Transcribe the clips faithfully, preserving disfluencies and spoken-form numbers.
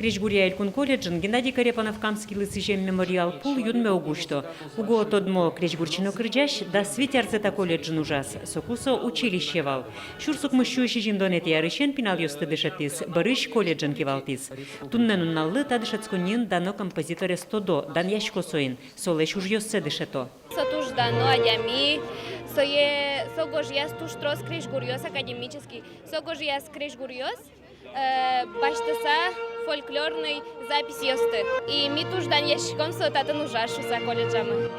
Крезьгуръя элькун колледжын Геннадий Корепанов-Камскийлы сӥзем мемориал пул юнме уг усьто. Уго тодмо крезьгурчи но кырӟась дас вить арзэ та колледжын ужаз, соку со училище вал. Сюрс укмыссю сизьымдонэтӥ арысен пиналъёсты дышетӥз, бӧрысь колледжен кивалтӥз. Туннэ нуналлы та дышетсконниын дано композиторез тодо, данъясько соин, солэсь ужъёссэ дышето. Со туж дано адями, сое, со гожъяз туж трос крезьгуръёс академический, со гожъяз крезьгуръёс, э, басьтыса фольклорный записьёсты. И ми туж данъяськиськом со татын ужаз шуыса колледжамы.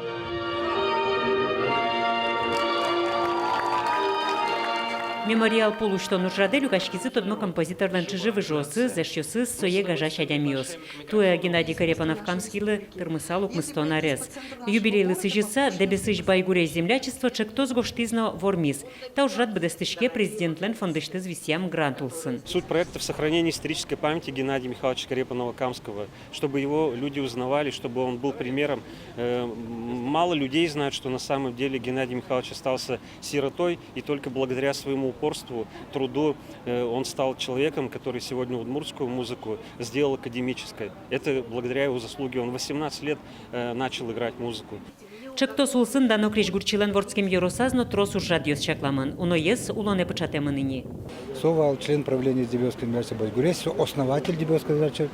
Мемориал пул усьтон ужрадэ люкаськизы тодмо композиторлэн чыжы-выжыосыз, эшъёсыз, сое гажась адямиос. Туэ Геннадий Корепанов-Камскийлы тырмысал укмыстон арес. Юбилейлы сӥзьыса Дэбесысь «Байгурезь» землячество ӵектос гожтӥз но вормиз. Та ужрад быдэстӥське президентлэн фондысьтыз висъям грант улсын. Суть проекта в сохранении исторической памяти Геннадия Михайловича Корепанова-Камского, чтобы его люди узнавали, чтобы он был примером. Э, м, мало людей знают, что на самом деле Геннадий Михайлович остался сиротой, и только благодаря своему упорству, труду, э, он стал человеком, который сегодня удмуртскую музыку сделал академической. Это благодаря его заслуге. Он восемнадцать лет, э, начал играть музыку. Ӵектос улсын дано крезьгурчилэн вордскем ёросаз но трос ужрадъёс чакламын, уноез улонэ пыӵатэмын ини. Со вал член правления Дебёсской землячества «Байгурезь», со основатель Дебёсской землячества,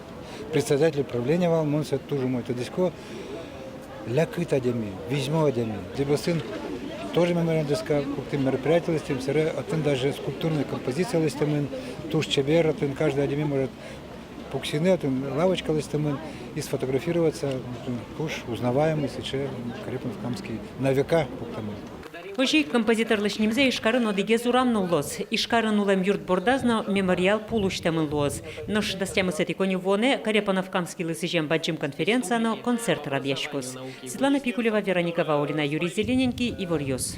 председатель правления вал, мон сое туж умой тодӥсько, лякыт адями, визьмо адями. Дебёсын тоже мемориальная доска пуктӥм, мероприятие лэсьтӥм, собере отын даже скульптурная композиция лэсьтэмын, туж чебер, отын каждый адями может пуксьыны, отын лавочка лэсьтэмын, и сфотографироваться, туж узнаваемый сыӵе Корепанов-Камский на века пуктэмын. Озьы ик композиторлэсь нимзэ Ижкарын одӥгез урам нуллоз. Ижкарын улэм юрт бордаз но мемориал пул усьтэмын луоз. Нош дас тямысэтӥ коньывуонэ Корепанов-Камскийлы сӥзем бадӟым конференция но концерт радъяськоз. Светлана Пикулева, Вероника Ваулина, Юрий Зелененький, «Иворъёс».